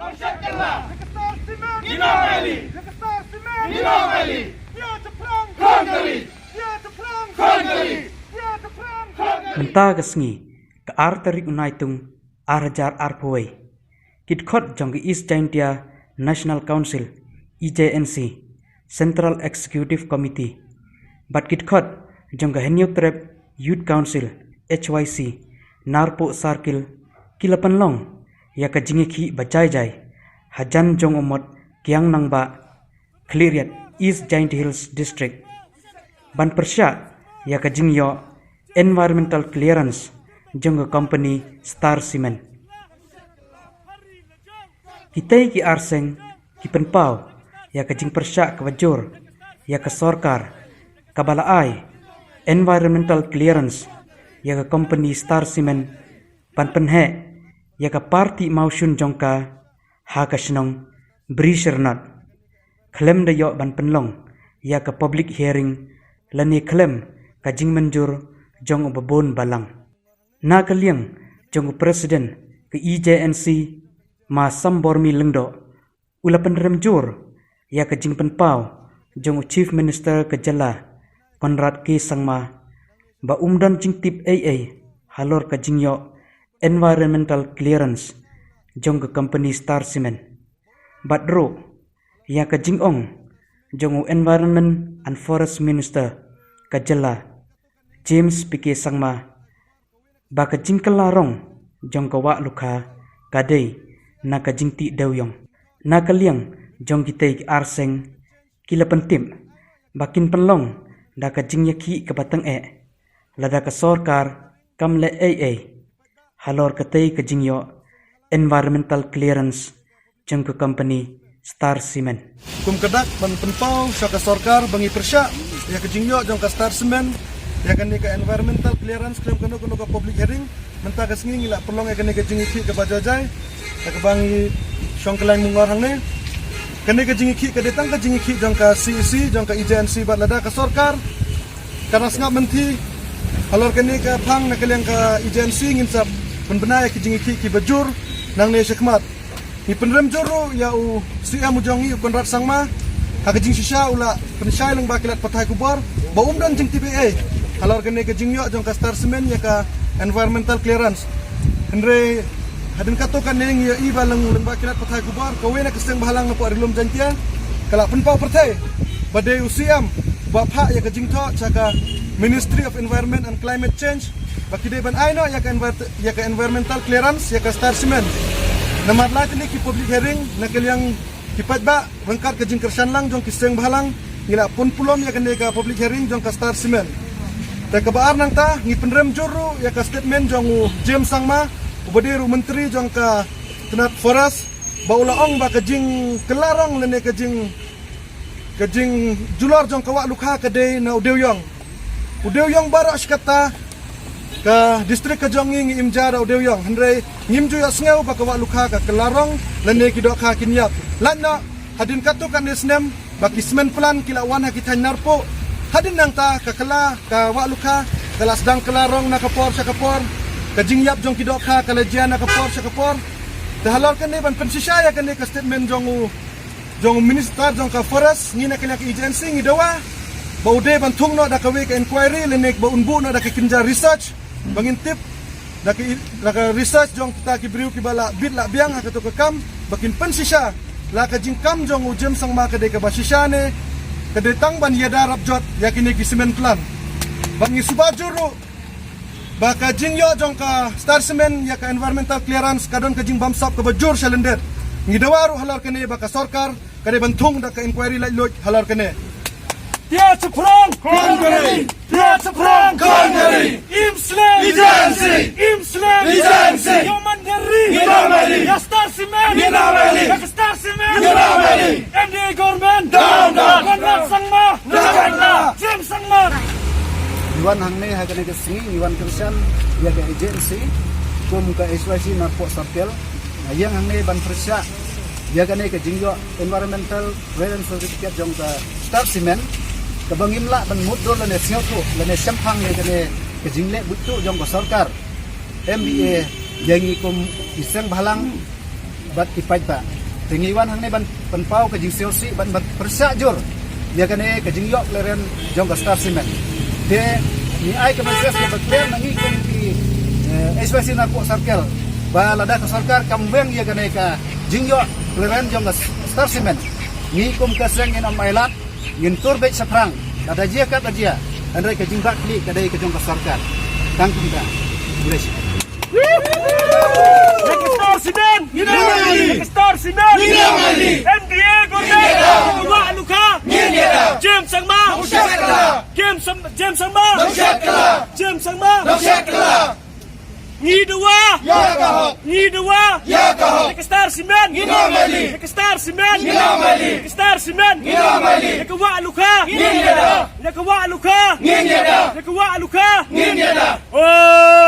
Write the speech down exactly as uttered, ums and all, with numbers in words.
Mynta ka sngi, ka ar tarik u Naitung, ar hajar arphew wei, ki dkhot jong ka East Jaintia National Council, E J N C, Central Executive Committee, bad ki dkhot jong ka Hynñiewtrep Youth Council, H Y C, Narpuh Circle, ki la pynlong ïa ka jingïakhih ba jai jai hajan jong u mot Kiang Nangbah, Khliehriat, East Jaintia Hills District, ban pyrshah ïa ka jingïoh environmental clearance jong ka company Star Cement. Kitei ki ar seng ki pynpaw ïa ka jingpyrshah kaba jur ïa ka sorkar kaba la ai environmental clearance ïa ka company Star Cement ban pynheh ïa ka party mawshun jong ka ha ka shnong Bri Shyrnot, khlem da ïoh ban pynlong ïa ka public hearing lane khlem ka jingmynjur jong u babun balang. Na ka liang jong u President ka E J N C, Ma Sambormi Lyngdoh, u la pynrem jur ïa ka jingpynpaw jong u Chief Minister ka jylla, Conrad K Sangma, ba um don jingtip ei ei halor ka jingïoh environmental clearance jong ka company Star Cement. Bad ruh ïa ka jingong jong u Environment and Forest Minister ka jylla, James P K Sangma, ba ka jingkylla rong jong ka Wah Lukha ka dei na ka jingtih dewïong. Na ka liang jong kitei ki ar seng, ki la pyntip ba kin pynlong da ka jingïakhih kaba tyngeh lada ka sorkar kam leh ei ei halor katei ka jingïoh environmental clearance jong ka company Star Cement. Kum ka dak ban pynpaw sha ka sorkar ba ngi pyrshah ïa ka jingïoh jong ka Star Cement ïa kane ka environmental clearance khlem kano kano ka public hearing. Mynta ka sngi ngi la pynlong ïa kane ka jingïakhih kaba jai jai, ïa kaba ngi shong kylleng mungor hangne. Kane ka jingïakhih ka dei tang ka jingïakhih jong ka C E C, jong ka E J N C, bad lada ka sorkar ka nang sngap mynthi halor kane ka phang na ka liang ka E J N C, ngin sa pynbna ïa ki jingïakhih kiba jur nangne shakhmat. Ngi pynrem jur ruh ïa u C M u jong ngi, u Conrad Sangma, ha ka jingshisha u la pynshai lyngba ki lad pathai khubor ba um don jingtip ei ei halor kane ka jingïoh jong ka Star Cement ïa ka environmental clearance. Hynrei hadien katto katne ngi ïohi ba lyngba ki lad pathai khubor, kawei na ka seng bhalang napoh Ri Lum Jaiñtia ka la pynpaw pyrthei ba dei u C M uba phah ïa ka jingthoh sha ka Ministry of Environment and Climate Change ba ki dei ban ai noh ïa ka envir-, ïa ka environmental clearance ïa ka Star Cement. Namar la tang ki public hearing na ka liang ki paidbah ryngkat ka jingkyrshan lang jong ki seng bhalang, ngi la pynpulom ïa kane ka public hearing jong ka Star Cement. Te kaba ar nangta, ngi pynrem jur ruh ïa ka statement jong u James Sangma, uba dei ruh u myntri jong ka tnat Forest, ba u la ong ba ka jingkylla rong lane ka jing, ka jingjulor jong ka Wah Lukha ka dei na u dewïong. U dewïong baroh shi katta ka district ka jong ngi ngi im ja da u dewïong, hynrei ngim ju ïohsngew ba ka Wah Lukha ka kylla rong lane ki dohkha kin ïap. Lait noh hadien katto katne snem ba ki cement plant ki la wan ha ki thaiñ Narpuh, hadien nangta ka kylla, ka Wah Lukha ka la sdang kylla rong na ka por sha ka por, ka jingïap jong ki dohkha ka la jia na ka por sha ka por. Te halor kane ban pynshisha ïa kane ka statement jong u, jong u minister jong ka Forest, ngi na ka liang ka E J N C ngi dawa ba u dei ban thung noh da kawei ka inquiry lane ba un buh noh da ka kynja research ba ngin tip da ka, da ka research jong kita ki briew kiba la bit la biang ha kato ka kam, ba kin pynshisha la ka jingkam jong u James Sangma ka dei kaba shisha ne ka dei tang ban ïada rap jot ïa kine ki cement plant. Ba ngi suba jur ruh ba ka jingïoh jong ka Star Cement ïa ka environmental clearance ka don ka jingbamsap kaba jur sha lyndet. Ngi dawa ruh halor kane ba ka sorkar ka dei ban thung da ka inquiry laitluid halor kane. Tiar chaphrang! Khon kari! Tiar chaphrang! Khon kari! Im slem! Emergency! Im slem! Emergency! Ïa u man ka ri! Ngin ïa man ri! Ïa Star Cement! Ngin ïa man ri! Ïa ka Star Cement! Ngin ïa man ri! M D A government! Down, down! Conrad Sangma! Down, down! James Sangma! Ngi wan hangne ha kane ka sngi, ngi wan kyrshan ïa ka agency kum ka H Y C Narpuh Circle. Nga ïeng hangne ban pyrshah ïa kane ka jingïoh environmental clearance certificate jong ka Star Cement, kaba ngim lah ban mutdur lane sngewthuh lane shemphang ïa kane ka jingleh buit tuh jong ka sorkar M D A ïa ngi kum ki seng bhalang bad ki paidbah. Te ngi wan hangne ban pynpaw ka jingsngewsih bad ban pyrshah jur ïa kane ka jingïoh khlaren jong ka Star Cement. Te ngi ai ka message kaba clear na ngi kum ki, eh, H Y C Narpuh Circle, ba lada ka sorkar kam weng ïa kane ka jingïoh khlaren jong ka Star Cement, ngi kum ka seng ngin ym ailad, ngin tur beit shaphrang, lada jia kat ba jia, hynrei ka jingbakla ka dei ka jong ka sorkar. Tang kumta. Khublei shibun. Star Cement! Ngin ïa mali! Star Cement! Ngin ïa mali! M D A government! Ngin ïa da! Wah Lukha! Ngin ïa da! James Sangma! Nongshad kylla! James Sang-, James Sangma! Nongshad kylla! James Sangma! Nongshad kylla! Ngi dawa! Ïa ka hok! Ngi dawa! Ïa ka hok! Star Cement! Ngin ïa mali! Star Cement! Ngin ïa mali! Star Cement! Ngin ïa mali! Wah Lukha! Ngin ïa da! Wah Lukha! Ngin ïa da! Wah Lukha! Ngin ïa da! Oh!